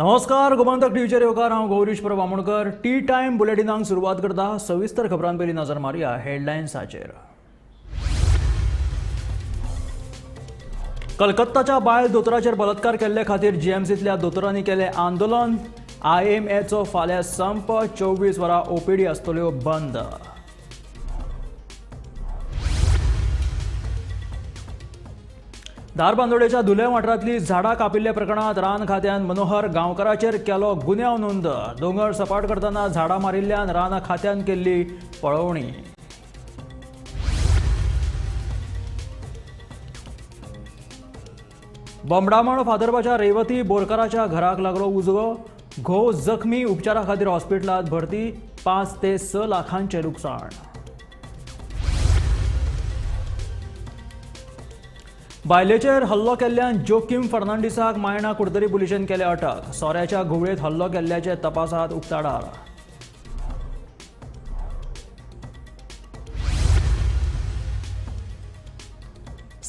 नमस्कार, गोमंतक टीव्हीचेर येवकार. हांव गौरीश प्रभू आमोणकर. टी टायम बुलेटिनाक सुरवात करता. सविस्तर खबरां पयलीं नजर मारुया हेडलायन्साचेर. कलकत्ताच्या बायल दोतोराचेर बलात्कार केल्ले खातीर जीएमसींतल्या दोतोरांनी केलें आंदोलन. आयएमएचो फाल्यां संप. 24 वरां ओपीडी आसतल्यो बंद. धारबांदोडेच्या धुले वाठारांतली झाडां कापिल्ल्या प्रकरणात रान खात्यान मनोहर गांवकाराचेर केलो गुन्यांव नोंद. दोंगर सपाट करतना झाडां मारिल्ल्यान रान खात्यान केल्ली पळोवणी. बमडामळ फादरबाच्या रेवती बोरकाराच्या घराक लागलो उजो. घोव जखमी, उपचारा खातीर हॉस्पिटलांत भरती. 5 ते 6 लाखांचें लुकसाण. बायलेचेर हल्लो केल्ल्यान जोकीम फर्नांडीसाक मायणा कुडतरी पुलिशेन केले अटक. सोऱ्याच्या घुंवळेंत हल्लो केल्ल्याचे तपासात उक्ताडार.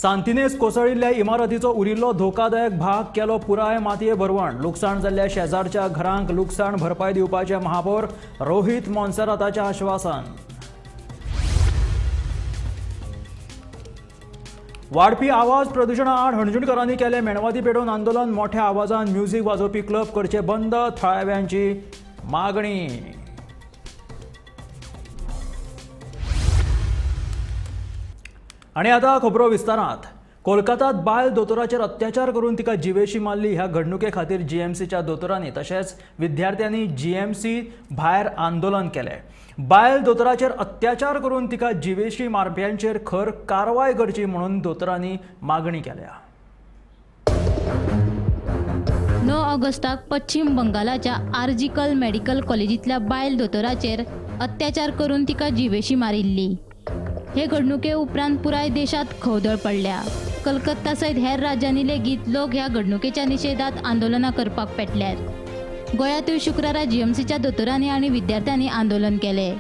सांतिनेज कोसळिल्ल्या इमारतीचो उरिल्लो धोकादायक भाग केलो पुराय मातये भरवण. लुकसाण जाल्ल्या शेजारच्या घरांक लुकसाण भरपाय दिवपाचें महापौर रोहित मोन्सेराताचें आश्वासन. वाडपी आवाज प्रदुशणा आड हणजूणकरांनी केलें मेणवाती पेटोवन आंदोलन. मोठ्या आवाजान म्युझिक वाजोवपी क्लब करचे बंद, थळाव्यांची मागणी. आनी आतां खबरो विस्तारांत. कोलकातात बायल दोतोराचेर अत्याचार करून तिका जिवेशी मारली ह्या घडणुके खातीर जीएमसीच्या दोतोरांनी तशेंच विद्यार्थ्यांनी जीएमसी भायर आंदोलन केलें. बायल दोतोराचेर अत्याचार करून तिका जिवेशी मारप्यांचेर खर कारवाय करची म्हणून दोतोरांनी मागणी केल्या. 9 ऑगस्टाक पश्चिम बंगालाच्या आर्जिकल मेडिकल कॉलेजींतल्या बायल दोतोराचेर अत्याचार करून तिका जिवेशी मारिल्ली. हे घडणुके उपरांत पुराय देशांत खवदळ पडल्या. कलकत्ता सयत हेर राज्यांनी लेगीत लोक ह्या घडणुकेच्या निशेधात आंदोलनां करपाक पेटल्यात. गोंयांतूय शुक्रारा जीएमसीच्या दोतोरांनी आनी विद्यार्थ्यांनी आंदोलन केलें.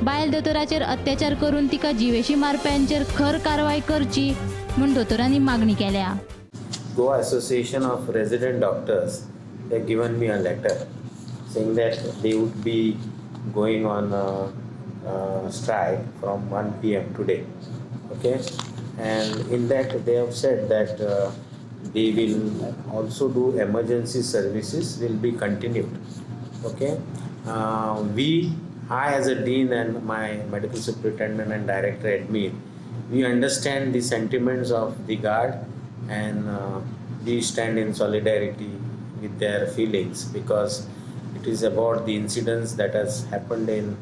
बायल दोतोराचेर अत्याचार करून तिका जिवेशी मारप्यांचेर खर कारवाय करची म्हूण दोतोरांनी मागणी केल्या. Goa Association of Resident Doctors, they have given me a letter saying that they would be going on a strike from 1 p.m. today. Okay, and in that they have said that they will also do emergency services will be continued. Okay, I as a dean and my medical superintendent and director admin, we understand the sentiments of the guard and we stand in solidarity with their feelings because it is about the incidents that has happened in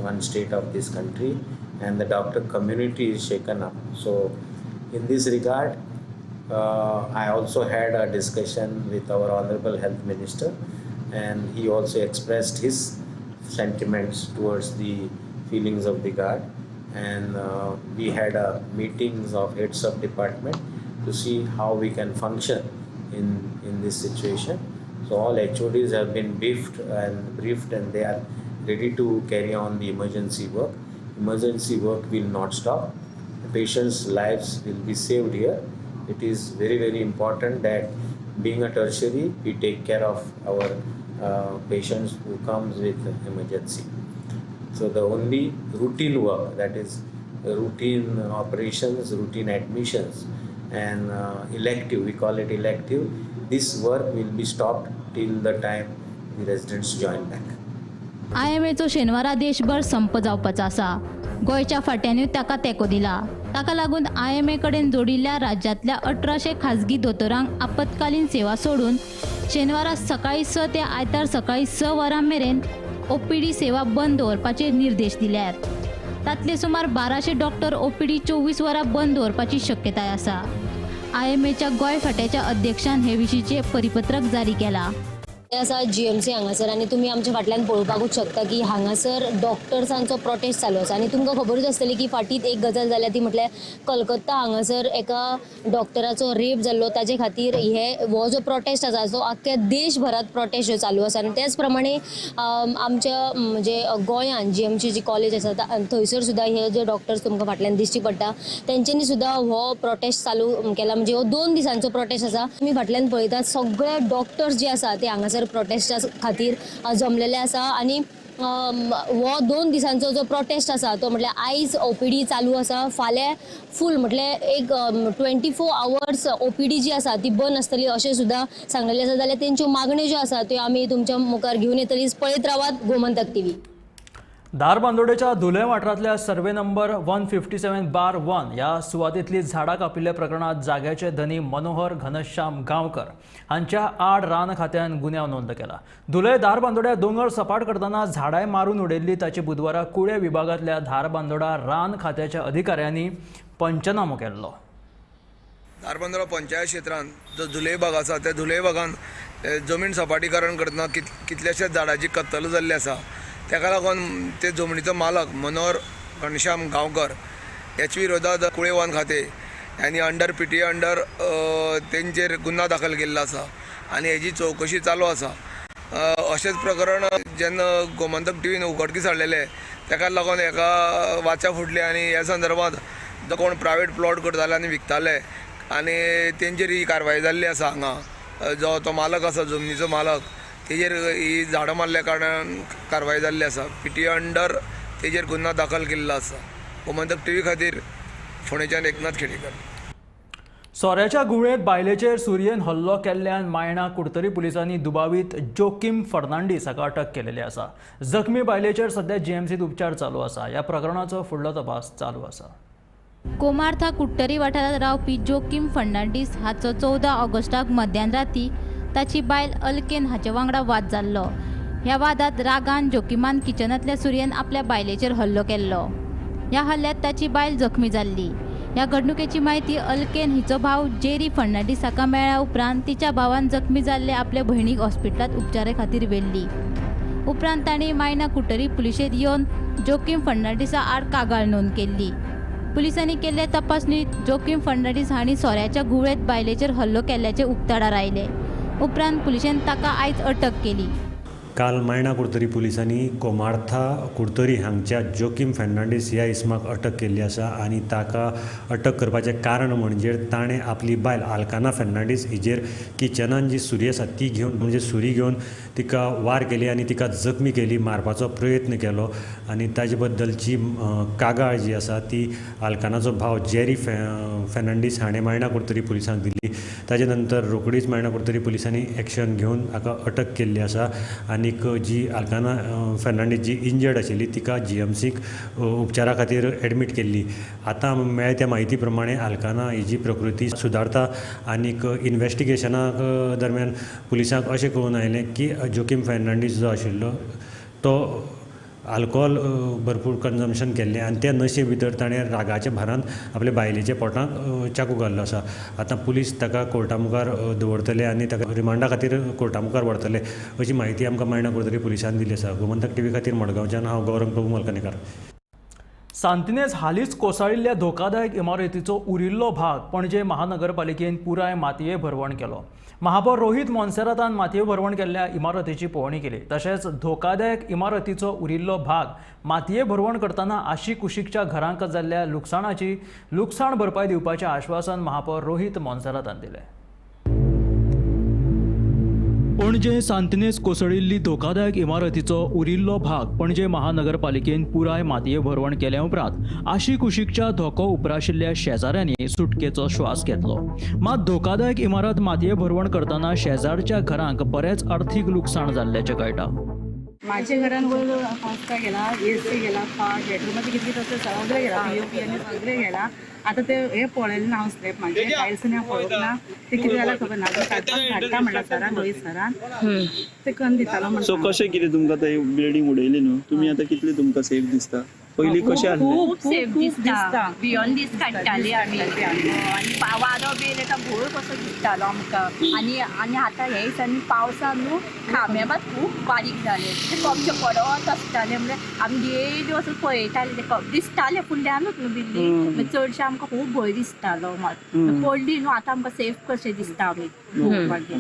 one state of this country and the doctor community is shaken up. So in this regard, I also had a discussion with our Honorable Health Minister and he also expressed his sentiments towards the feelings of the guard, and we had a meetings of heads of department to see how we can function in this situation. So all HODs have been briefed and they are ready to carry on the emergency work. Emergency work will not stop. The patients' lives will be saved here. It is very, very important that being a tertiary, we take care of our patients who comes with emergency. So the only routine work, that is routine operations, routine admissions and elective, we call it elective, this work will be stopped till the time the residents join back. आयएमएचो शेनवारा देशभर संप जावपाचो आसा. गोंयच्या फांट्यांनी ताका तेंको दिला. ताका लागून आयएमए कडेन जोडिल्ल्या राज्यांतल्या 1800 खाजगी दोतोरांक आपत्कालीन सेवा सोडून शेनवारा सकाळीं 6 ते आयतार सकाळीं 6 वरां मेरेन ओपीडी सेवा बंद दवरपाचे निर्देश दिल्यात. तांतले सुमार 1200 डॉक्टर ओपीडी 24 वरां बंद दवरपाची शक्यताय आसा. आयएमएच्या गोंय फांट्याच्या अध्यक्षान हे विशींचें परिपत्रक जारी केलां. आसा जीएमसी हांगासर आनी तुमी आमच्या फाटल्यान पळोवपाकूच शकता की हांगासर डॉक्टर्सांचो प्रोटेस्ट चालू आसा. आनी तुमकां खबरूच आसतली की फाटीत एक गजाल जाल्या ती म्हटल्यार कलकत्ता हांगासर एका डॉक्टराचो रेप जाल्लो, ताजे खातीर हे हो जो प्रोटेस्ट आसा जो आख्ख्या देशभरात प्रोटेस्ट चालू आसा. आनी त्याच प्रमाणे आमच्या म्हणजे गोंयांत जीएमसी जी कॉलेज आसा थंयसर सुद्दां हे जे डॉक्टर्स तुमकां फाटल्यान दिश्टी पडटा तेंच्यांनी सुद्दां हो प्रोटेस्ट चालू केला. म्हणजे हो 2 दिसांचो प्रोटेस्ट आसा. तुमी फाटल्यान पळयतात सगळे डॉक्टर्स जे आसा ते हांगासर प्रोटेस्टा खातीर जमलेले आसा. आनी हो 2 दिसांचो जो प्रोटेस्ट आसा तो म्हटल्यार आयज ओपीडी चालू आसा, फाल्यां फूल म्हटल्यार एक 24 आवर्स ओपीडी जी आसा ती बंद आसतली अशें सुद्दां सांगलेलें आसा. जाल्यार तेंच्यो मागण्यो ज्यो आसा त्यो आमी तुमच्या मुखार घेवन येतली. पळयत रावात गोमंतक टीव्ही. धारबांदोडेच्या धुले वाठारांतल्या सर्वे नंबर 157/1 ह्या सुवातेंतली झाडां कापिल्ल्या प्रकरणांत जाग्याचे धनी मनोहर घनश्याम गांवकर हांच्या आड रान खात्यान गुन्यांव नोंद केला. धुले धारबांदोड्या दोंगर सपाट करतना झाडांय मारून उडयल्ली ताची बुधवारा कुळे विभागांतल्या धारबांदोडा रान खात्याच्या अधिकाऱ्यांनी पंचनामो केल्लो. धारबांदोडा पंचायत क्षेत्रांत जो धुले भाग आसा त्या धुले भागान जमीन सपाटीकरण करतना कितल्याशाच झाडांची कत्तल जाल्ली आसा. ताका लागून ते जमनीचो मालक मनोहर घनश्याम गांवकर हेच विरोधात कुळे वन खाते आनी अंडर पीटीए अंडर तेंचेर गुन्यांव दाखल केल्लो आसा आनी हेजी चवकशी चालू आसा. अशेंच प्रकरण जेन्ना गोमंतक टीव्हीन उघडकीस हाडलेलें ताका लागून हेका वाचा फुटली आनी ह्या संदर्भात जो कोण प्रायवेट प्लॉट करताले आनी विकताले आनी तेंचेर ही कारवाय जाल्ली आसा. हांगा जो तो मालक आसा जमनीचो मालक तेजेर ही झाडां मारल्या कारणान कारवाय जाल्ली आसा. पीटीए अंडर तेजेर गुन्यांव दाखल केल्लो आसा. गोमंतक टीव्ही खातीर फोंडेच्यान एकनाथ खेडेकर. सोऱ्याच्या घुंवळेंत बायलेचेर सुरयेन हल्लो केल्ल्यान मायणा कुडतरी पुलिसांनी दुबावीत जोकीम फर्नांडीस हाका अटक केलेली आसा. जखमी बायलेचेर सध्या जीएमसीत उपचार चालू आसा. ह्या प्रकरणाचो फुडलो तपास चालू आसा. कोमार्था कुडटरी वाठारांत रावपी जोकीम फर्नांडीस हाचो 14 ऑगस्टाक मध्यान राती ताची बायल अलकेन हाचे वांगडा वाद जाल्लो. ह्या वादात रागान जोकीमान किचनांतल्या सुरयेन आपल्या बायलेचेर हल्लो केल्लो. ह्या हल्ल्यांत ताची बायल जखमी जाल्ली. ह्या घडणुकेची म्हायती अलकेन हिचो भाव जेरी फर्नांडीस हाका मेळ्ळ्या उपरांत तिच्या भावान जखमी जाल्ले आपले भयणीक हॉस्पिटलांत उपचारा खातीर व्हेल्ली. उपरांत तांणी मायणा कुडटरी पुलिशेंत येवन जोकीम फर्नांडीसा आड कागाळ नोंद केल्ली. पुलिसांनी केल्ले तपासणीत जोकीम फर्नांडीस हांणी सोऱ्याच्या घुंवळेंत बायलेचेर हल्लो केल्ल्याचें उक्ताडार आयलें. उपरांत पुलिशेन ताका आयज अटक केली. काल मायणा कुडतरी पुलिसांनी कोमार्था कुडतरी हांगच्या जोकीम फर्नांडीस ह्या इसमाक अटक केल्ली आसा आनी ताका अटक करपाचें कारण म्हणजे ताणें आपली बायल आल्काना फर्नांडीस हिजेर किचनान जी सुरी आसा ती घेवन म्हणजे सुरी घेवन तिका वार केली आनी तिका जखमी केली, मारपाचो प्रयत्न केलो आनी ताजे बद्दलची कागाळ जी आसा ती आल्कानाचो भाव जेरी फर्नांडीस हाणें मायणा कुडतरी पुलिसांक दिली. ताजे नंतर रोखडीच मायणा कुडतरी पुलिसांनी एक्शन घेवन हाका अटक केल्ली आसा आनी जी आल्काना फर्नांडीस जी इंजर्ड आशिल्ली तिका जीएमसीक उपचारा खातीर एडमीट केल्ली. आतां मेळ्ळ्या त्या म्हायती प्रमाणे आल्काना हिजी प्रकृती सुदारता आनीक इन्वेस्टिगेशनाक दरम्यान पुलिसांक अशें कळून आयलें की जोकीम फर्नांडीस जो आशिल्लो तो आल्कोहोल भरपूर कन्जम्पशन केल्लें आनी त्या नशे भितर ताणें रागाच्या भारान आपल्या बायलेच्या पोटांक चाकू घाल्लो आसा. आतां पुलीस ताका कोर्टा मुखार दवरतले आनी ताका रिमांडा खातीर कोर्टा मुखार व्हरतले अशी म्हायती आमकां मायणा कुडतरी पुलिसांनी दिली आसा. गोमंतक टीव्ही खातीर मडगांवच्यान हांव गौरंग प्रभू मलकनेकार. सांतिनेज हालींच कोसळिल्ल्या धोकादायक इमारतीचो उरिल्लो भाग पणजे महानगरपालिकेन पुराय मातये भरवण केलो. महापौर रोहित मोन्सेरातान मातये भरवण केल्ल्या इमारतीची पळोवणी केली. तशेंच धोकादायक इमारतीचो उरिल्लो भाग मातये भरवण करतना आशिकुशीकच्या घरांक जाल्ल्या लुकसाणाची लुकसाण भरपाय दिवपाचें आश्वासन महापौर रोहित मोन्सेरातान दिलें. पणजे सांतिनेज कोसळिल्ली धोकादायक इमारतीचो उरिल्लो भाग पणजे महानगरपालिकेन पुराय मातये भरवण केल्या उपरांत आशिकुशीकच्या धोको उप्राशिल्ल्या शेजाऱ्यांनी सुटकेचो श्वास घेतलो. मात धोकादायक इमारत मातये भरवण करतना शेजारच्या घरांक बरेंच अर्थीक लुकसाण जाल्ल्याचें कळटा. माझ्या घरान वयर संस्था गेला, एसी गेला, बेडरूमाचे कितले तसं सगळे गेला, पीओपी आनी सगळे गेला. आता ते हे पळयलें ना हांव स्लॅब माझे टायल्स हांव पळोवंक ना, ते कितें जालां खबर ना. काडपाक धाडटा म्हणला सरान, रोहित सरान ते करून दितालो. सो कशें कितें तुमकां आतां बिल्डींग उडयली न्हू तुमी, आतां कितले तुमकां सेफ दिसता? पयलीं कशें आसलें? खूब सेफ दिसता, भियोन दीस काडटाली आमी. आनी वारो बी येयले काय भोळ कसो दिसतालो आमकां. आनी आनी आतां हे दिसांनी पावसान न्हू खांबे मात खूब बारीक जाले, ते कपचे पडत आसताले. म्हणल्यार आमी डेली वचून पळयताले, ते कप दिसताले फुडल्यानूच न्हू बिल्डींग, चडशे आमकां खूब भंय दिसतालो. मात पडली न्हू, आतां आमकां सेफ कशें दिसता आमी.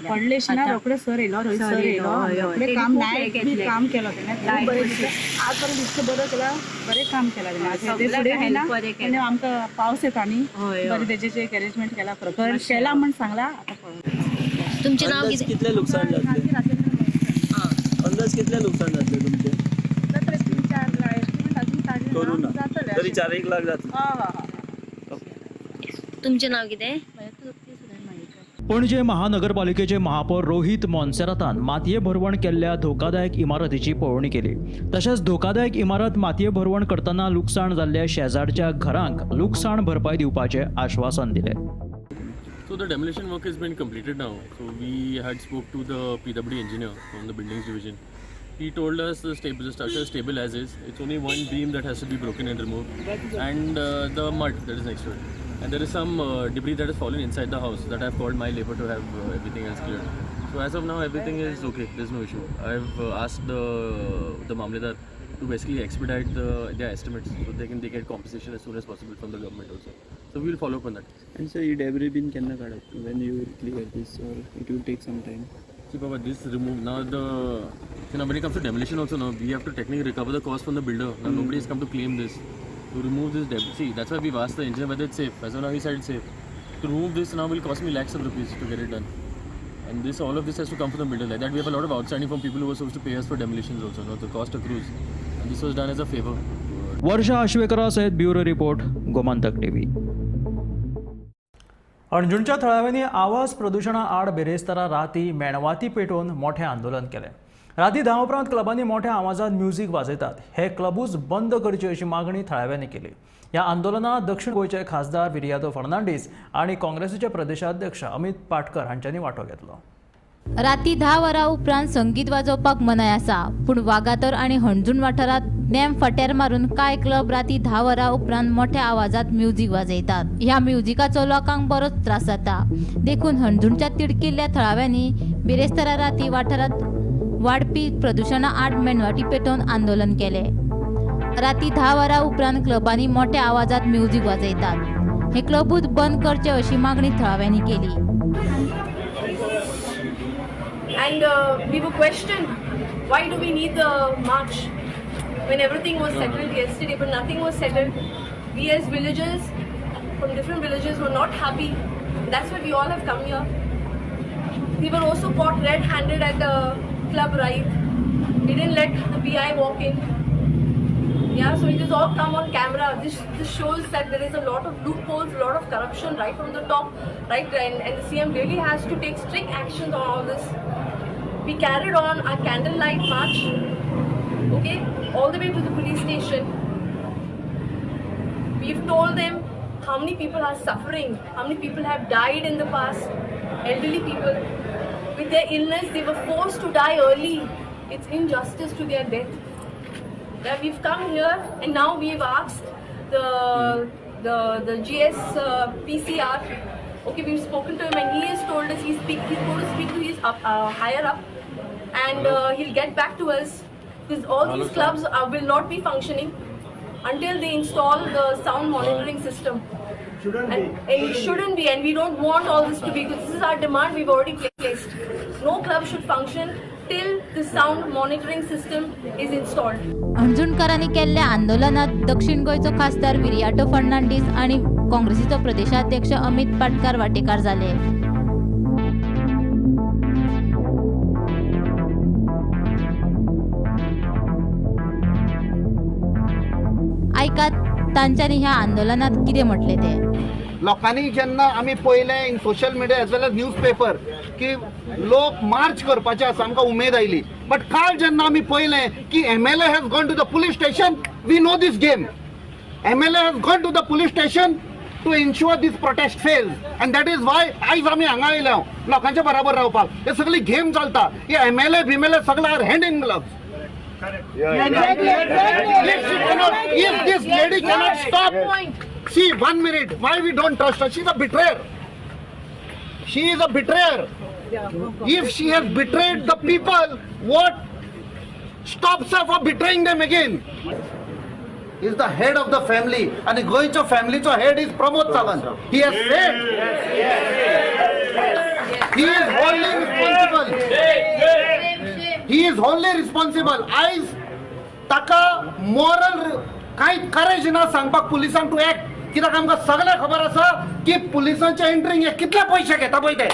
पडले ना रोकडे सर येयलो, रोहित सर येयलो, रोकडे काम नायट बी काम केलो तेणें, खूब बरें दिसता. आज पर्यंत इतकें बरें केलां, बरें काम केलां तेणें. आज हेजे फुडें बी ना तेणें आमकां पावस येता न्ही, बरें तेजें एक अरेंजमेंट केलां, प्रकरण केलां म्हण सांगलां. आतां पळोवया. तुमचें नाव अंदाज कितें? कितलें लुकसाण जातलें? अंदाज कितलें लुकसाण जातलें तुमचें? जातलें 3-4 लाख एस्टिमेट अजून काडलें करूं ना, ना जातलें तरी अशें. 4-1 लाख जातलें. हय हय हय. तुमचें नाव कितें? पणजे महानगरपालिकेचे महापौर रोहित मोन्सेरातान मातये भरवण केल्ल्या धोकादायक इमारतीची पळोवणी केली. तशेंच धोकादायक इमारत मातये भरवण करतना लुकसाण जाल्ल्या शेजारच्या घरांक लुकसाण भरपाय दिवपाचें आश्वासन दिलें. So the demolition work has been completed now. So we had spoke to the PWD engineer from the buildings division. He told us the structure is stable as is. It's only one beam that has to be broken and removed, and the mud that is next to it. And there is some debris that has fallen inside the house that I've called my labor to have everything else cleared. So as of now, everything is okay. There's no issue. I've asked the Mamledar to basically expedite their estimates so they get compensation as soon as possible from the government also. So we will follow up on that. And sir, he debris bin केन्ना काडप? When you will clear this or it will take some time? See, Baba, this remove now the see, now when it comes to demolition also, now we have to technically recover the cost from the builder. Now nobody has come to claim this. To remove this debris, see, that's why we've asked the engineer whether it's safe. As of now, he said it's safe. To remove this now will cost me lakhs of rupees to get it done. And this, all of this has to come from the builder. Like that, we have a lot of outstanding from people who were supposed to pay us for demolitions also. No, the cost accrues. And this was done as a favor. Varsha आश्वेकरा सयत bureau report, Gomantak TV. अणजुणच्या थळाव्यांनी आवाज प्रदुशणा आड बिरेस्तारा राती मेणवाती पेटोवन मोठें आंदोलन केलें. राती 10 उपरांत क्लबांनी मोठ्या आवाजात म्युझिक वाजयतात, हे क्लबूच बंद करचे अशी मागणी थळाव्यांनी केली. ह्या आंदोलनात दक्षिण गोंयचे खासदार विरियातो फर्नांडीस आनी काँग्रेसीचे प्रदेशाध्यक्ष अमित पाटकर हांच्यांनी वांटो घेतलो. राती 10 वरां उपरांत संगीत वाजोवपाक मनाय आसा, पूण वागातोर आनी हणजूण वाठारांत नेम फाट्यार मारून कांय क्लब राती 10 वरां उपरांत मोठ्या आवाजात म्युझिक वाजयतात. ह्या म्युझिकाचो लोकांक बरोच त्रास जाता, देखून हणजूणच्या तिडकिल्ल्या थळाव्यांनी बिरेस्तारा राती वाठारांत वाडपी प्रदुशणा आड मेणवाटी पेटोवन आंदोलन केलें. राती 10 वरां उपरांत क्लबांनी मोठ्या आवाजात म्युझिक वाजयतात, हे क्लबूच बंद करचे अशी मागणी थळाव्यांनी केली. And we were questioned, why do we need the march when everything was settled yesterday, but nothing was settled. We as villagers from different villages were not happy. That's why we all have come here. We were also caught red-handed at the club right. They didn't let the PI walk in. Yeah, so it has all come on camera. This shows that there is a lot of loopholes, a lot of corruption right from the top, right? And the CM really has to take strict actions on all this. We carried on our candlelight march, okay, all the way to the police station. We've told them how many people are suffering, how many people have died in the past, elderly people. With their illness, they were forced to die early. It's injustice to their death. That we've come here and now we've asked the GS PCR. Okay, we've spoken to him and he has told us he's going to speak to his higher up, and he'll get back to us, because all these clubs will not be functioning until they install the sound monitoring system. Shouldn't and it shouldn't be, and we don't want all this to be, because this is our demand we've already placed. No club should function till the sound monitoring system is installed. हणजूणकारांनी केल्ल्या आंदोलनात दक्षिण गोंयचो खासदार विरियाटो फर्नांडीस आनी काँग्रेसीचो प्रदेशाध्यक्ष अमित पाटकार वांटेकार जाले. आयकात तांच्यांनी ह्या आंदोलनात कितें म्हटलें तें. लोकांनी जेन्ना आमी पळयलें in social media as well as newspaper की लोक मार्च करपाचे आसा, आमकां उमेद आयली. बट काल जेन्ना आमी पळयलें की MLA has gone to the police station, we know this game. MLA has gone to the police station to ensure this protest fails, and that is why आयज आमी हांगा आयल्या लोकांच्या बराबर रावपाक. हे सगळी गेम चलता, हे MLA बिमएलए सगळे are hand in gloves. If this lady cannot stop, see 1 minute, why we don't trust her? She is a betrayer. She is a betrayer. If she has betrayed the people, what stops her from betraying them again? Is the head of the family, and गोंयचो फॅमिलीचो head is Pramod Sawant. He has said he is wholly responsible. He is wholly responsible. आयज ताका moral कांय करेज ना सांगपाक पुलिसांक two act, कित्याक आमकां सगळें खबर आसा की पुलिसांच्या एंट्रींग हे कितले पयशे घेता पळय ते.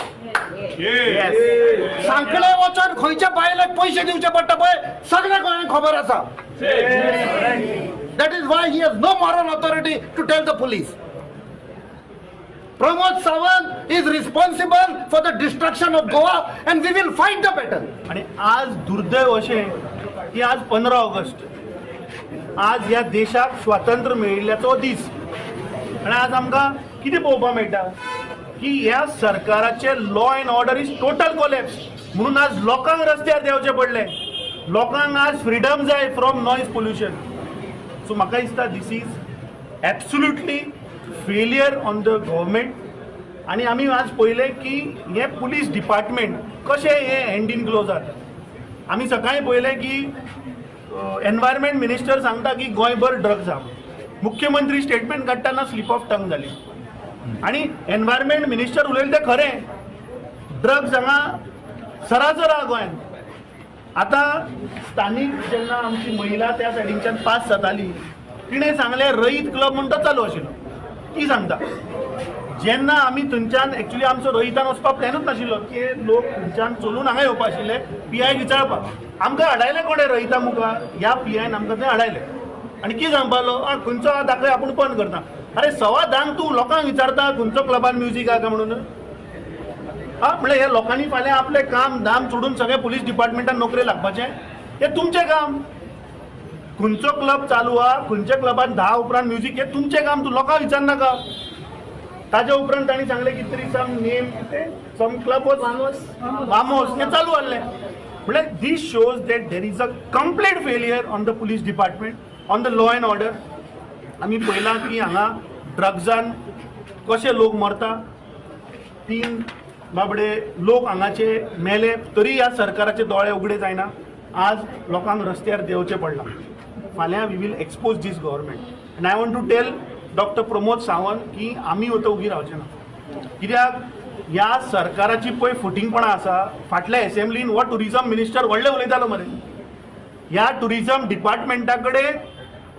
सांखळे वचोन खंयच्या बायलेक पयशे दिवचे पडटा पळय, सगळ्या गोंयांक खबर आसा. That is why he has no moral authority to tell the police. Pramod Sawant is responsible for the destruction of Goa and we will fight the battle. आणि आज दुर्दैव अशें की आज 15 ऑगस्ट, आज ह्या देशाक स्वातंत्र्य मेळिल्ल्याचो दीस, आनी आज आमकां कितें पळोवपाक मेळटा की ह्या सरकाराचे law and order is total collapse. म्हणून आज लोकांक रस्त्यार देंवचें पडलें, लोकांक आज फ्रिडम जाय फ्रॉम नॉयज पोल्युशन. सो म्हाका दिसता this is absolutely failure on the government. आनी आमी आज पळयलें की हें पुलीस डिपार्टमेंट कशें हें हँड इन ग्लोव जाता. आमी सकाळीं पळयलें की एनवायरमेंट मिनिस्टर सांगता की गोंयभर ड्रग्स आहा, मुख्यमंत्री स्टेटमेंट काडटना स्लीप ऑफ टंग जाली, आनी एनवायरमेंट मिनिस्टर उलयलें तें खरें, ड्रग्स हांगा सरासर आहा गोंयांत. आतां स्थानीक जेन्ना आमची महिला त्या सायडीनच्यान पास जाताली, तिणें सांगलें रईत क्लब म्हूण तो चालू आशिल्लो. ती सांगता जेन्ना आमी थंयच्यान एक्चुली आमचो रईतान वचपाक प्लॅनूच नाशिल्लो की लोक थंयच्यान चलून हांगा येवपा आशिल्ले पी I विचारपाक. आमकां हाडायलें कोणें रईता मुखार, ह्या पी आयन आमकां थंय हाडायलें आनी कितें सांगपाक लागलो, खंयचो आहा दाखय आपूण बंद करता. अरे 10:15 तूं लोकांक विचारता खंयचो क्लबान म्युजीक आहा काय म्हणून. हा म्हणल्यार ह्या लोकांनी फाल्यां आपलें काम दाम सोडून सगळे पुलीस डिपार्टमेंटान नोकरे लागपाचें, हें तुमचें काम. खंयचो क्लब चालू आहा, खंयच्या क्लबान 10 उपरांत म्युजीक, हें तुमचें काम, तूं लोकांक विचारनाका. ताजे उपरांत तांणी सांगलें की तरी सम नेम कितें सम क्लब वामोस हें चालू आहलें. म्हणल्यार this shows that there is a complete failure on the police department, on the law and order. आमी पळयलां की हांगा ड्रग्सान कशे लोक मरता, 3 बाबडे लोक हांगाचे मेले तरी ह्या सरकाराचे दोळे उगडे जायना. आज लोकांक रस्त्यार देंवचें पडलां. फाल्यां we will expose this government. And I want to tell doctor Pramod Sawant की आमी आतां उगी रावचे ना, कित्याक ह्या सरकाराची पळय फुटिंगपणां आसा. फाटल्या एसेंब्लीन हो टुरिजम मिनिस्टर व्हडलें उलयतालो मरे, ह्या टुरिजम डिपार्टमेंटा कडेन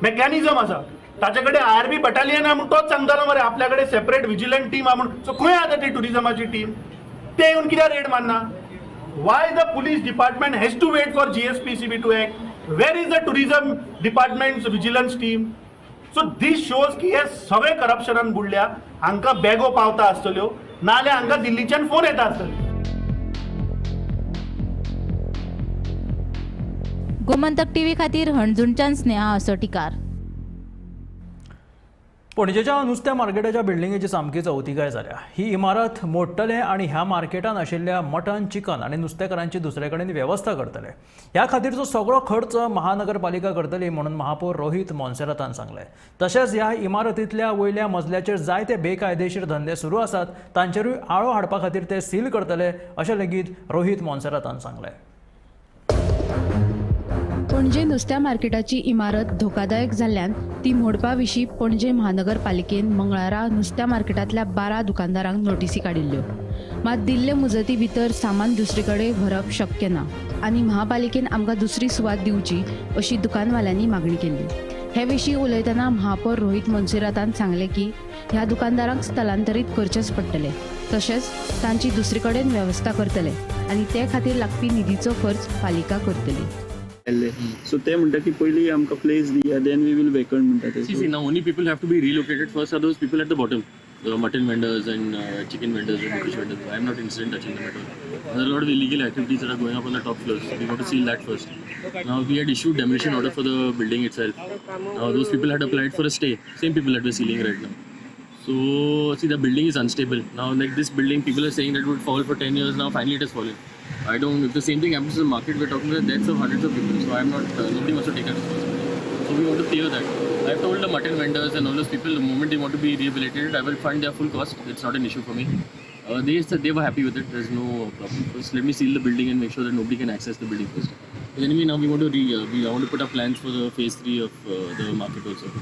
मॅकॅनिजम आसा, ताचे कडेन आर बी बटालियन आहा म्हूण तोच सांगतालो मरे, आपल्या कडेन सेपरेट विजिलंट टीम आहा म्हूण. सो खंय आतां ती टुरिजमाची टीम, ते येवन कित्याक रेड मारना? Why the police department has to wait for GSPCB to act? Where is the tourism department's vigilance team? So this shows की हे सगळे करप्शनान बुडल्या, हांकां बेगो पावता आसतल्यो, नाजाल्यार हांकां दिल्लीच्यान फोन येता आसतले. गोमंतक टीव्ही खातीर हणजूणच्यान स्नेहा असोटीकार. पणजेच्या नुस्त्या मार्केटाच्या बिल्डिंगेची सामकी चवतिकाय जाल्या. ही इमारत मोडटले आनी ह्या मार्केटान आशिल्ल्या मटन, चिकन आनी नुस्तेकारांची दुसरे कडेन वेवस्था करतले. ह्या खातीरचो सगळो खर्च महानगरपालिका करतली म्हणून महापौर रोहित मोन्सेरातान सांगलें. तशेंच ह्या इमारतींतल्या वयल्या मजल्याचेर जायते बेकायदेशीर धंदे सुरू आसात, तांचेरूय आळो हाडपा खातीर ते सील करतले अशें लेगीत रोहित मोन्सेरातान सांगलें. पणजे नुस्त्या मार्केटाची इमारत धोकादायक जाल्ल्यान ती मोडपा विशीं पणजे महानगरपालिकेन मंगळारा नुस्त्या मार्केटांतल्या 12 दुकानदारांक नोटीसी काडिल्ल्यो. मात दिल्ले मुजती भितर सामान दुसरे कडेन व्हरप शक्य ना आनी महापालिकेन आमकां दुसरी सुवात दिवची अशी दुकानवाल्यांनी मागणी केल्ली. हे विशीं उलयतना महापौर रोहित मोन्सेरातान सांगलें की ह्या दुकानदारांक स्थलांतरीत करचेंच पडटलें, तशेंच तांची दुसरे कडेन वेवस्था करतले आनी ते खातीर लागपी निधीचो खर्च पालिका करतली. सो ते म्हणटा की पयली आमकां प्लेस दिया, then we will vacant म्हणटा ते. See, now only people have to be relocated first are those people at the bottom, the mutton vendors and chicken vendors and fish vendors. I am not interested in touching them at all. There are a lot of illegal activities that are going up on the top floors. We got to seal that first. Now we had issued demolition order for the building itself. Now those people had applied for a stay. Same people that we're sealing right now. So see, the building is unstable. Now like this building, people are saying that it would fall for 10 years. Now finally it has fallen. I don't. If the same thing happens in the market, we're talking about the deaths of hundreds of people. So I'm not. Nobody wants to take that responsibility. So we want to clear that. I've told the mutton vendors and all those people, the moment they want to be rehabilitated, I will fund their full cost. It's not an issue for me. They said they were happy with it. There's no problem. First, let me seal the building and make sure that nobody can access the building first. But anyway, now we want to we want to put up plans for the phase 3 of the market also.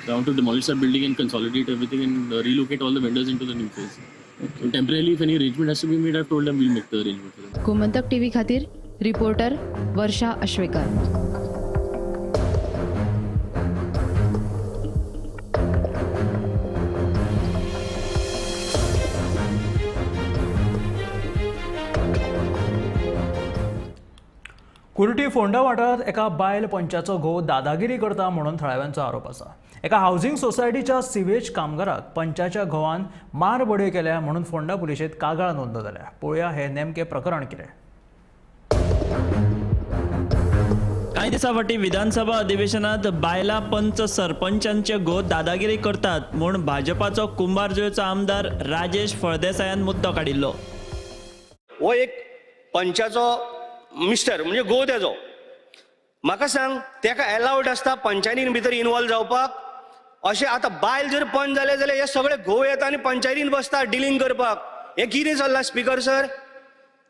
So I want to demolish that building and consolidate everything and relocate all the vendors into the new phase. Okay. So temporarily, if any arrangement has to be made, I've told them we'll make the arrangement for them. Gomantak TV खातीर reporter वर्षा अश्वेकर. कुर्टी फोंडा वाठारांत एका बायल पंचाचो घोव दादागिरी करता म्हणून थळाव्यांचो आरोप आसा. एका हावसिंग सोसायटीच्या सिवेज कामगाराक पंचाच्या घोवान मार बडय केल्या म्हणून फोंडा पुलिशेंत कागाळ नोंद जाल्या. पळोवया हे नेमकें प्रकरण कितें. कांय दिसां फाटीं विधानसभा अधिवेशनांत बायलां पंच सरपंचांचे घोव दादागिरी करतात म्हूण भाजपाचो कुंभारजुवेचो आमदार राजेश फळदेसायान मुद्दो काडिल्लो. हो एक पंचाचो मिस्टर म्हणजे घोव तेजो. म्हाका सांग तेका एलावड आसता पंचायतीन भितर इनवॉल्व जावपाक? अशें आतां बायल जर पंच जाले जाल्यार हे सगळे घोव येता आनी पंचायतीन बसता डिलींग करपाक. हें कितें चल्लां स्पिकर सर?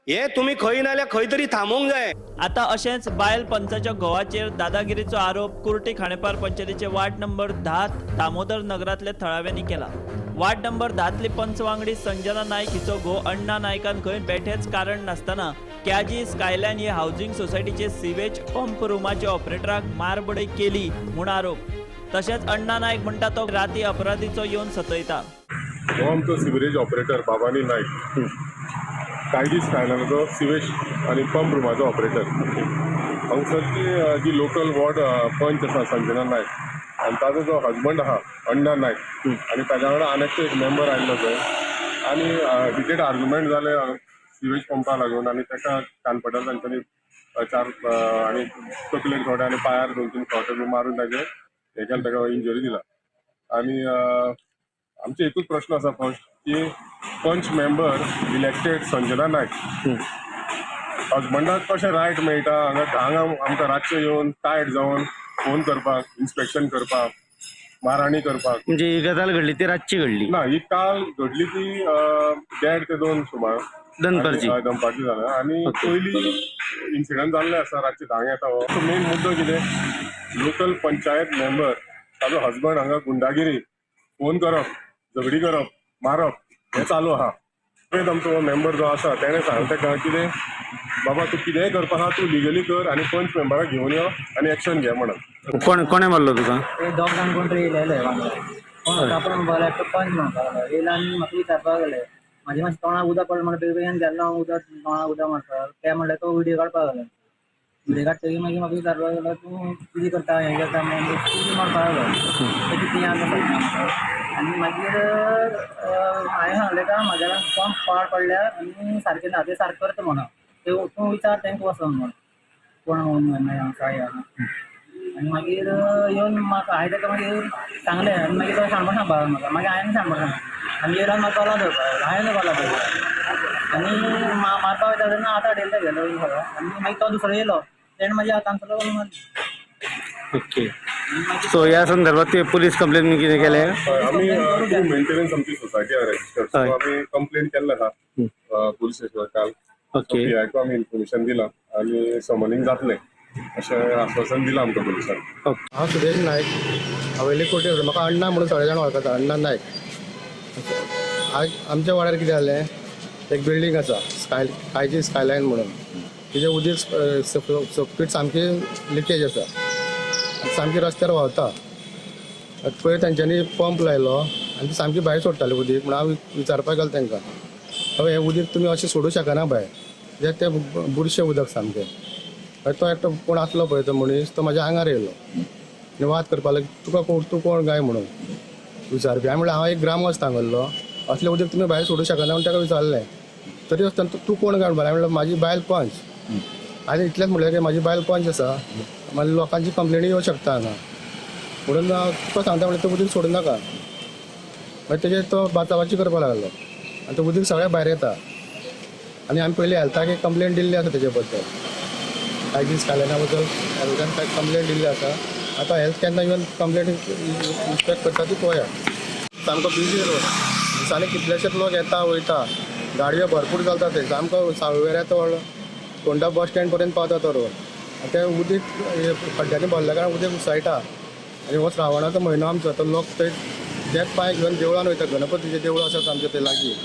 हे तुमी खंय ना जाल्यार खंय तरी थांबोवंक जाय. आतां अशेंच बायल पंचाच्या घोवाचेर दादागिरीचो आरोप कुर्टी खांडेपार पंचायतीचे वार्ड नंबर 10 दामोदर नगरांतल्या थळाव्यांनी केला. वार्ड नंबर 10तली पंच वांगडी संजना नायक हिचो घोव अण्णा नायकान खंय बेठेच कारण नासतना क्याजी स्कायलायन हे हावसिंग सोसायटीचे सिवेज पंप रुमाच्या ऑपरेटराक मारबडय केली म्हूण आरोप. तशेंच अण्णा नायक म्हणटा तो राती अपराधीचो येवन सतयता. हो आमचो सिवरेज ऑपरेटर बाबानी नायक कायजी स्कायलायनाचो सिवेज आनी पंप रुमाचो ऑपरेटर. हांगसरची जी लोकल वॉर्ड पंच आसा संजना नायक आनी ताजो जो हजबंड आहा अण्णा नायक आनी ताज्या वांगडा आनी एक मेंबर आयिल्लो थंय आनी हिटेड आर्ग्युमेंट जाले सिवेज पंपा लागून आनी ताका कानपटार तांच्यांनी चार आनी तकलेर थोडे आनी पांयार 2-3 फावट बी मारून ताजे हे केलें, ताका इंजरी दिला. आनी आमचे एकूच प्रश्न आसा फर्स्ट की पंच मेंबर इलेक्टेड संजना नायक हजबंडाक कशें रायट मेळटा हांगा हांगा आमकां रातचें येवन टायट जावन फोन करपाक, इन्स्पेक्शन करपाक, माराणी करपाक? म्हणजे ही गजाल घडली ती रातची घडली ना, ही काल घडली ती 1:30 ते 2 सुमार दनपारची दनपारची जाला. आनी पयली इन्सिडंट जाल्ले आसा रातचे 10 येता. हो मेन मुद्दो कितें, लोकल पंचायत मेंबर ताजो हजबंड हांगा गुंडागिरी, फोन करप, झगडी करप, मारप हें चालू आहा. आमचो मेंबर जो आसा तेणें सांगलें ताका कितें, बाबा तूं कितेंय करपा आहा तूं लिगली कर आनी पंच मेंबराक घेवन यो आनी एक्शन घे म्हणून. कोण कोणें मारलो तुका? दोग जाण कोण तरी येयलेले वांगडा. कोण आपण म्हणपाक लागलो पंच म्हणपाक लागलो. येयले आनी म्हाका विचारपाक लागले. म्हाजे मातशें तोंडाक उदक पडलें म्हणून बेगीन गेल्लो हांव उदक तोंडाक उदक मारपाक. ते म्हणल्यार तो व्हिडियो काडपाक लागलो. व्हिडियो काडटकीर मागीर म्हाका विचारपाक लागलो तूं कितें करता हें करता म्हणून कितें म्हणपाक लागलो. तेजी ती आसा. आनी मागीर हांवें सांगलें का म्हाज्या पंप पाड पडल्या आनी सारकें ना तें सारकें करता म्हणून ते तूं विचार तांकां वचोन म्हणून कोण हांगा आनी मागीर येवन म्हाका हांवें ताका मागीर सांगलें आनी मागीर तो शाणपण सांगपाक लागलो म्हाका. मागीर हांवें शाणपण सांगलें आनी येयलो म्हाका गलो धरपाक लागलो. हांवें गलो धरलो आनी मारपाक वयता तेन्ना आतां अडयलो गेलो सगळो आनी मागीर तो दुसरो येयलो तेणें म्हाज्या हातांतलो गलो मारलो. ओके, सो ह्या संदर्भात तुवें पुलीस कंप्लेन कितें केलें? आमी मेंटेनन्स आमची सोसायटी आहा रजिस्टर्ड, सो आमी कंप्लेन केल्लें आहा पुलीस स्टेशनार काल. ओके, पी आयकू आमी इन्फॉर्मेशन दिलां आनी समनिंग जातलें अशें आश्वासन दिलां आमकां पुलिसान. हांव सुदेश नायक, हवेली कोटे. म्हाका अण्णा म्हणून सगळे जाण वळखता, अण्णा नायक. आज आमच्या वाड्यार कितें जालें, एक बिल्डींग आसा स्काय कायजी स्कायलायन म्हणून, तिजें उदीक सोपीट सामकी लिकेज आसा, सामकी रस्त्यार व्हांवता. पयर तेंच्यांनी पंप लायलो आनी सामकी भायर सोडटाले उदीक. म्हणून हांव विचारपाक गेलो तांकां, बाबा हें उदीक तुमी अशें सोडूं शकना भायर, कित्याक तें बुरशें उदक सामकें. मागीर तो एकटो कोण आसलो पळय तो मनीस, तो म्हाज्या आंगार येयलो आनी वाद करपाक लागलो, तुका कोण, तूं कोण काय म्हणून विचारपी. हांवें म्हणलें हांव एक ग्रामस्थ हांगल्लो, असलें उदीक तुमी भायर सोडूं शकना म्हणून ताका विचारलें. तरी आसतना तूं कोण काय म्हणलें, हांवें म्हणलें म्हाजी बायल पंच. आनी इतलेंच म्हणलें की म्हाजी बायल पंच आसा, मागीर लोकांची कंप्लेनी येवं शकता हांगा, म्हणून तुका सांगता म्हणलें तें उदीक सोडूं नाका. मागीर तेजेर तो बाचाबाची करपाक लागलो आनी तें उदीक सगळें भायर येता. आनी आमी पयलीं हेल्थाक एक कंप्लेन दिल्ली आसा तेजे बद्दल, कायजी स्कायलायना बद्दल हेल्थान कंप्लेन दिल्ली आसा. आतां हेल्थ केन्ना येवन कंप्लेन इन्स्पेक्ट करता ती पळोवया. सामको बिजी रोड, दिसांनी कितलेशेच लोक येता वयता, गाडयो भरपूर चलता थंय. सामको सावयवेऱ्या तो फोंडा बस स्टँड पर्यंत पावता तो रोड. आनी तें उदीक खड्ड्यांनी भरल्या कारणान उदीक उसळटा. आनी हो श्रावणाचो म्हयनो आमचो, तो लोक थंय तेच पांय घेवन देवळान वयता. गणपतीचें देवूळ आसा आमचें थंय लागीं,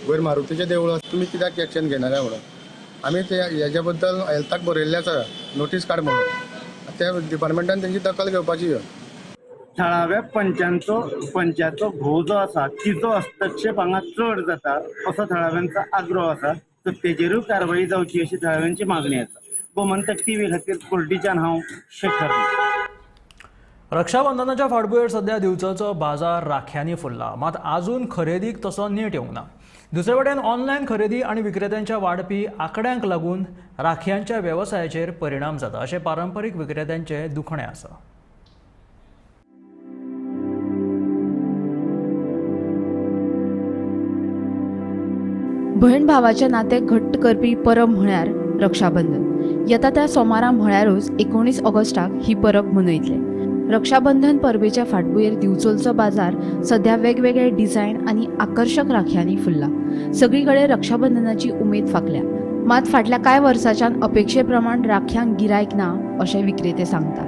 वयर मारुतीचें देवूळ आसा. तुमी कित्याक एक्शन घेयना काय म्हणून आमी ते हेज्या बद्दल हेल्थाक बरयल्लें आसा नोटीस काड म्हणून. त्या डिपार्टमेंटान तेंची दखल घेवपाची. थळाव्या पंचाचो घोव जो आसा तिचो हस्तक्षेप हांगा चड जाता असो थळाव्यांचो आग्रो आसा. तर तेजेरूय कारवाई जावची अशी थळाव्यांची मागणी आसा. गोमंतक टीव्ही खातीर कुर्डीच्यान हांव शेखर. रक्षाबंधनाच्या फाटभुंयेर सध्या दिवचलचो बाजार राख्यांनी फुल्ला, मात आजून खरेदीक तसो नेट येवंक ना. दुसरे वटेन ऑनलायन खरेदी आनी विक्रेत्यांच्या वाडपी आंकड्यांक लागून राख्यांच्या वेवसायाचेर परिणाम जाता अशें पारंपरीक विक्रेत्यांचें दुखणें आसा. भयण भावाचें नातें घट्ट करपी परब म्हळ्यार रक्षाबंधन. येता त्या सोमारा म्हळ्यारूच 19 ऑगस्टाक ही परब मनयतले. रक्षाबंधन परबेच्या फाटभुंयेर दिवचलचो बाजार सध्या वेगवेगळे डिझायन आनी आकर्शक राख्यांनी फुल्ला. सगळी कडेन रक्षाबंधनाची उमेद फांकल्या. मात फाटल्या कांय वर्सांच्यान अपेक्षे प्रमाण राख्यांक गिरायक ना अशें विक्रेते सांगतात.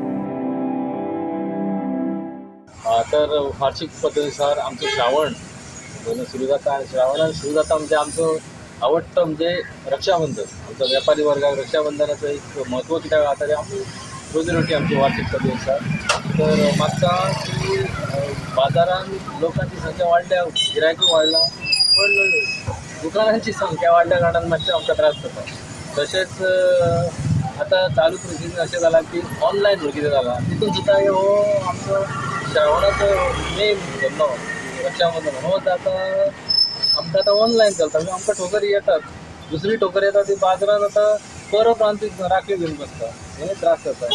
तर वार्षिक पद्दतीनुसार आमचो श्रावण म्हयनो सुरू जाता आनी श्रावणान सुरू जाता म्हणजे आमचो आवडटो म्हणजे रक्षाबंधन. आमचो वेपारी वर्गाक रक्षाबंधनाचो एक म्हत्व कित्याक आसा तें आमी रोजी रोटी आमची वार्षिक पद्दतीनुसार. तर म्हाका की बाजारान लोकांची संख्या वाडल्या, गिरायकूय वाडला, पण दुकानांची संख्या वाडल्या कारणान मातशें आमकां त्रास जाता. तशेंच आतां चालू परिस्थितीन अशें जालां की ऑनलायन म्हणून कितें जालां तितून सुद्दां हो आमचो श्रावणाचो मेन धंदो रक्षाबंधन हो आतां आमकां आतां ऑनलायन चलता. म्हणजे आमकां ठोकर येतात, दुसरी ठोकर येता ती बाजारान आतां बरो प्रांतीक राखी घेवन बसता, हे त्रास जाता.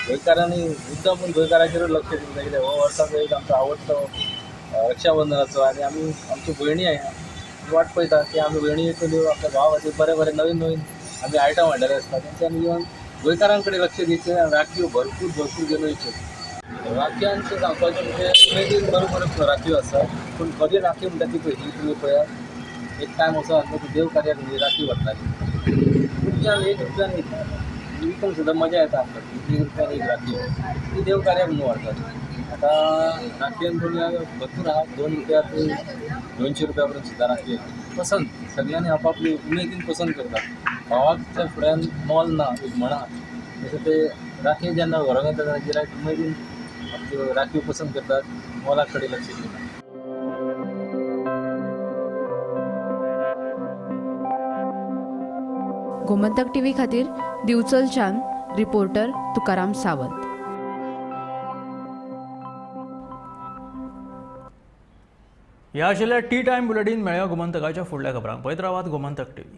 गोंयकारांनी मुद्दाम म्हूण गोंयकाराचेरूच लक्ष दिवंक जाय कित्याक हो वर्साचो एक आमचो आवडटो रक्षाबंधनाचो आनी आमी आमच्यो भयणी वाट पळयता की आमी भयणी येतल्यो आपल्या भावा खातीर बरे बरे नवीन नवीन आमी आयटम हाडलेले आसता तेंच्यांनी येवन गोंयकारां कडेन लक्ष दिवचें आनी राखयो भरपूर भरपूर घेवन वयच्यो. राखयांचें सांगपाचें म्हणजे उमेदीन बऱ्यो बऱ्यो राखयो आसा, पूण खरी राखी म्हणटा ती पळय ही तुमी पळयात. एक टायम असो आसलो की देव कार्याक म्हणजे राखी व्हरताली, रुपयान 1 रुपयान एक विकूंक सुद्दां मजा येता आमकां. 1 रुपयान एक राखी ती देव कार्याक म्हणून व्हरतात. आतां राखयेन पळोवया भरपूर आहा, 2 रुपया ते 200 रुपया पर्यंत सुद्दां राखी पसंत सगळ्यांनी आपापली उमेदीन पसंत करतात. भावाच्या फुड्यान मोल ना एक म्हणा, तशें ते राखी जेन्ना व्हरोंक येता तेन्ना गिरायक उमेदीन आपल्यो राखयो पसंत करतात, मोला कडेन लक्ष दिना. गोमंतक टीव्ही खातीर दिवचलच्यान रिपोर्टर तुकाराम सावंत. ह्या आशिल्ल्या टी टायम बुलेटीन मेळया गोमंतकाच्या फुडल्या खबरांक. पळयत रावात गोमंतक टीव्ही.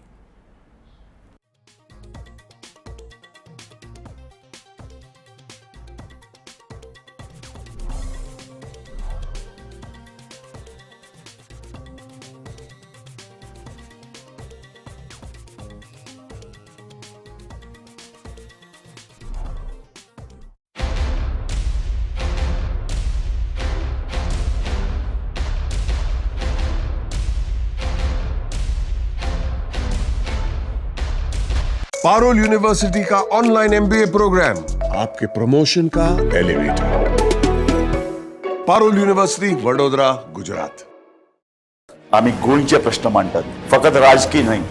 पारुल यूनिवर्सिटी का ऑनलाइन एमबीए प्रोग्राम आपके प्रमोशन का एलिवेटर. पारुल यूनिवर्सिटी, वडोदरा, गुजरात. आमी गोंयचे प्रश्न मांडटात, फकत राजकीय न्हय.